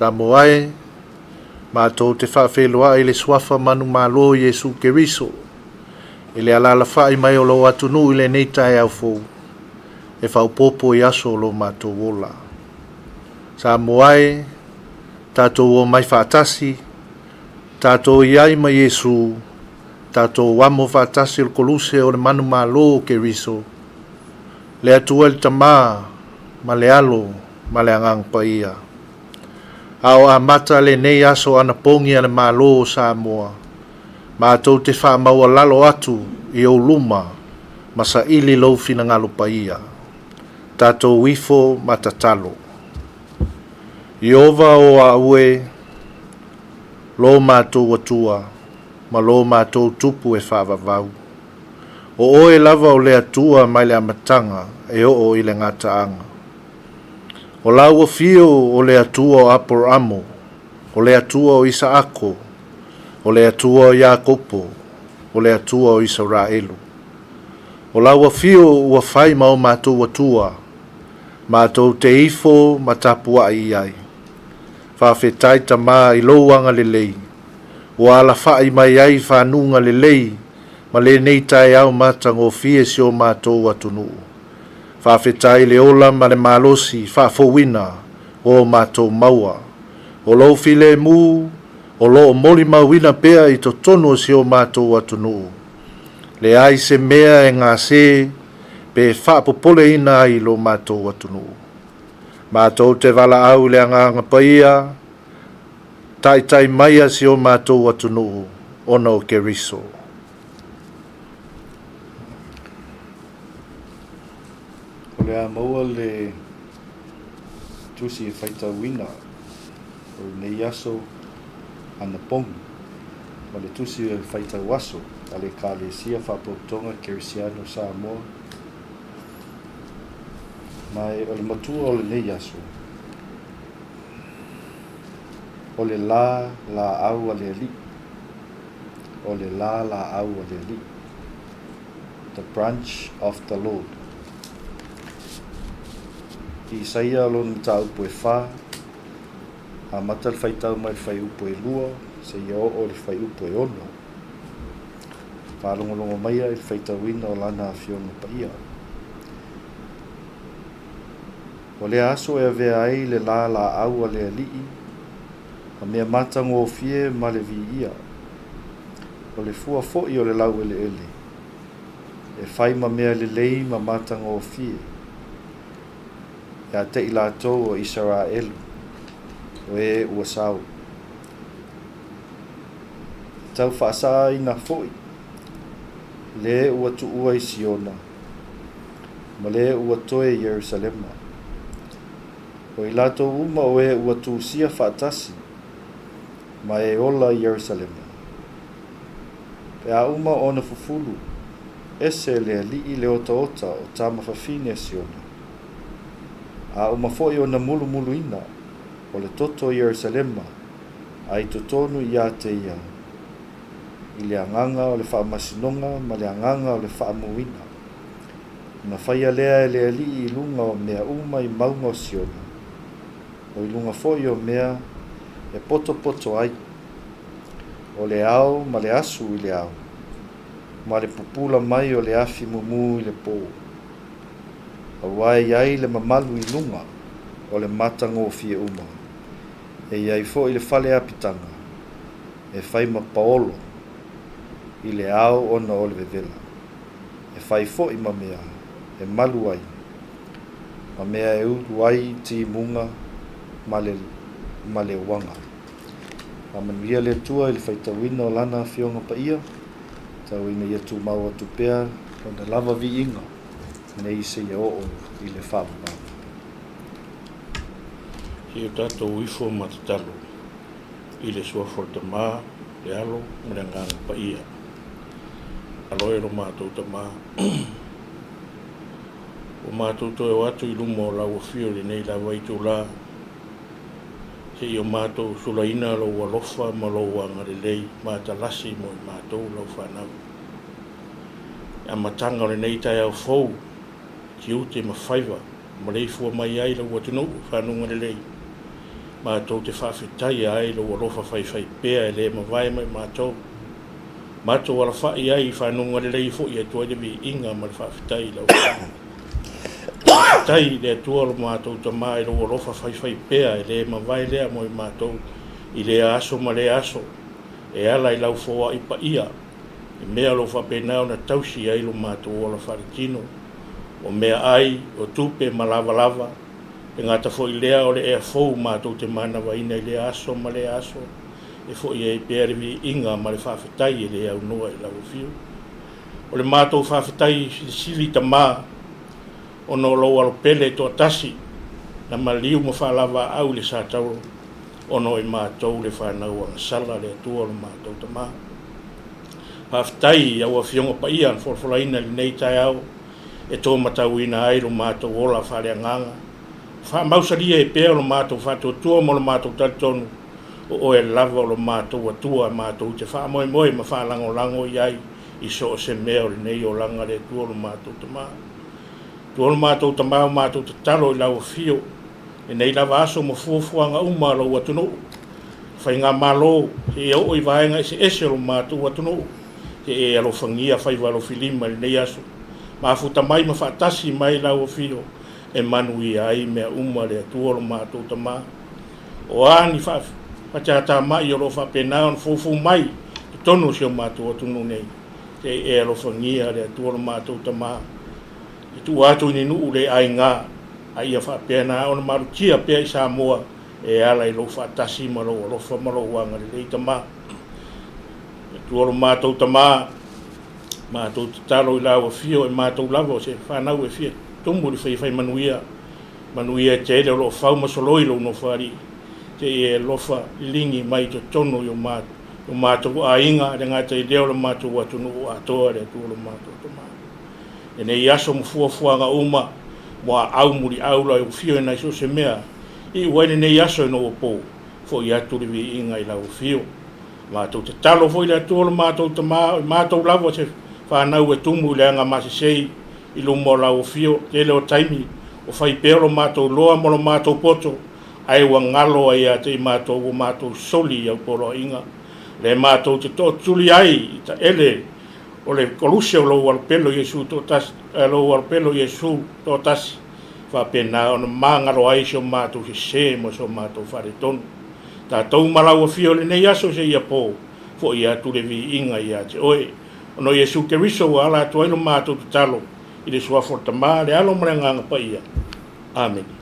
Samoa e, matou te faafeiloai i le Suafa manumalo o Iesu Keriso, i le alaalafa'i mai o lou atunuu i lenei taeao fou, e faaopoopo i aso o lo matou ola. Samoa e, tatou omai faatasi, tatou i ai ma Iesu, tatou amo faatasi o le Koluse o le manumalo o Keriso, le Atua i le Tama ma le Alo ma le Agaga Paia. A o amata lenei aso anapogi a le Malo o Samoa, matou te faamaualalo atu i ou luma ma saili lou finagalo paia. Tatou ifo ma tatalo. Ieova o au e, lo matou Atua ma lo matou Tupu e faavavau. O oe lava o le Atua mai le amataga e oo i le gataaga. O lau afio o le Atua o Aperamo, o le Atua o Isaako, o le Atua o Iakopo, o le Atua o Isaraelu. O lau afio ua fai ma o matou Atua, matou te ifo ma tapuai i ai. Faafetai Tama i lou agalelei, ua alafa'i mai ai fanuga lelei ma lenei taeao matagofie si o matou atunuu. Faafetai i le ola ma le malosi faafouina o matou maua. O lou filemu o lo o molimauina pea i totonu o si o matou atunuu. Leai se mea e gase pe faapopoleina ai lo matou atunuu. Matou te valaau i le Agaga Paia, taitai maia si o matou atunuu ona o Keriso. O le a maua le tusi e faitauina o lenei aso anapogi ma le tusi o le faitau aso a le Ekalesia Faapotopotoga Kerisiano o Samoa. Ma e o le matua o lenei aso, o le lā laau a le Alii. O le lā laau a le Alii. The Branch of the Lord. I Isaia lona mataupu e whā, amata le whaitau mai le whaiupu e lua, seia oo le whaiupu e ono. Whaalongolongo maia i le whaitauina o lana afioga paia. O lea aso e avea ai le lā laau a le Alii, ma mea matagofie ma le viia. O le fua foi o le laueleele, e fai ma mea lelei ma matagofie ia te i latou o Isaraelu, o e ua sau. E tau faasaaina foi le ua tuua i Siona, ma le ua toe i Ierusalema. O i latou uma o e ua tusia faatasi ma e ola i Ierusalema. Pe a uma ona fufulu ese le alii le otaota o tama fafine a Siona, a uma foi ona mulumuluina o le toto i Ierusalema a i totonu ia te ia, i le agaga o le faamasinoga ma le agaga o le faamuina, ona faia lea e le Alii i luga o mea uma i mauga o Siona, o i luga foi o mea e potopoto ai, o le ao ma le asu i le ao, ma le pupula mai o le afi mumu i le pō. Aua e i ai le mamalu i luga o le matagofie uma, e i ai foi le fale apitaga e fai ma paolo i le ao ona o le vevela, e fai foi ma mea e malu ai, ma mea e ulu ai timuga ma le, ma le uaga. Faamanuia le Atua i le faitauina o Lana Afioga Paia, tau ina ia tumau atu pea Lona lava viiga nei seia oo i le faavavau. Se i o tatou ifo ma tatalo i le Suafa o le Tama, le Alo ma le Agaga Paia. Alo e lo matou Tama, ua matou toe o atu i luma o lau afio i lenei lava itula, se i o matou sulaina lou alofa ma lou agalelei matalasi mo i matou lau fanau. I amataga o lenei taeao fou, tiute ma faiva maleifua mai ai lau atunuu i fanuga lelei. Matou te faafetaia ai lou alofa faifaipea e le mavae mai matou. Matou alafai ai i fanuga lelei foi atu ai le viiga ma le faafetai i lau Afioga. Faafetai i le Atua lo matou Tama i lou alofa faifaipea e le mavae lea mo i matou i lea aso ma lea aso, e ala i lau foai paia, i mea o lo o faapena ona tausi ai lo matou ola faaletino, o meaai, o tupe ma lavalava, e gata foi lea o le ea fou matou te manavaina i lea aso ma lea aso, e foi ai pea le viiga ma le faafetai e le aunoa i lau afio. O le matou faafetai silisili Tama, ona o lou alo pele e toatasi, na maliu ma faalavaau i le satauro, ona o i matou le fanau agasala le Atua lo matou Tama. Faafetai i au Afioga paia na folafolaina i lenei taeao e to matauina ai lo matou ola faaleagaga. Faamausalia ai pea lo matou faatuatua ma lo matou talitonu, o oe lava o lo matou Atua matou te faamoemoe ma faalagolago i ai i so o se mea o lenei olaga le Atua lo matou Tama. Atua lo matou Tama o matou tatalo i lau afio lenei lava aso ma fuafuaga uma a lou atunuu, faigamalo, seia oo i vaega eseese o lo matou atunuu, seia e alofagia faiva alofilima i lenei aso. Mafuta mai ma faatasi mai lau afio e manuia ai mea uma le Atua lo matou Tama. O a ni faateatamai o lo o faapena ona foufou mai i totonu o si o matou atunuu nei, se i e alofagia le Atua lo matou Tama e tuu atu i ni nuu le aiga, a ia faapena ona malutia pea i Samoa e ala i lou faatasi ma lou alofa ma lou agalelei, Tama. Le Atua lo matou Tama, matou tatalo i lau afio e matou lava o se fanau e fia tumu i le faifai manuia, Manuia e tele o lo o fau ma soloi lou Nofoalii, te i e alofa liligi mai i totonu i o matou aiga, le gata i lea o le matou atunuu atoa, le Atua lo matou Tama. Lenei aso ma fuafuaga uma, muaau muliau lau afio i nai so o se mea, iu ai lenei aso ina ua po, foi atu le viiga i lau afio. Matou tatalo foi le Atua lo matou Tama, o i matou lava se fanau e tumu i le aga masesei i luma o lau afio, tele o taimi o fai pea lo matou loa ma lo matou poto, ae ua galo ai ia te i matou ua matou soli i au poloaiga. Le matou te tootuli ai i taele o le koluse o lou alopelo Iesu toatasi, lou alopelo Iesu toatasi, faapena ona magalo ai si o matou sese ma so matou faaletonu. Tatou ma lau afio i lenei aso seia po, foi atu le viiga ia te oe. Ona o Iesu Keriso ua ala atu ai lo matou tatalo i le Suafa o le Tama, le Alo ma le Agaga Paia. Amene.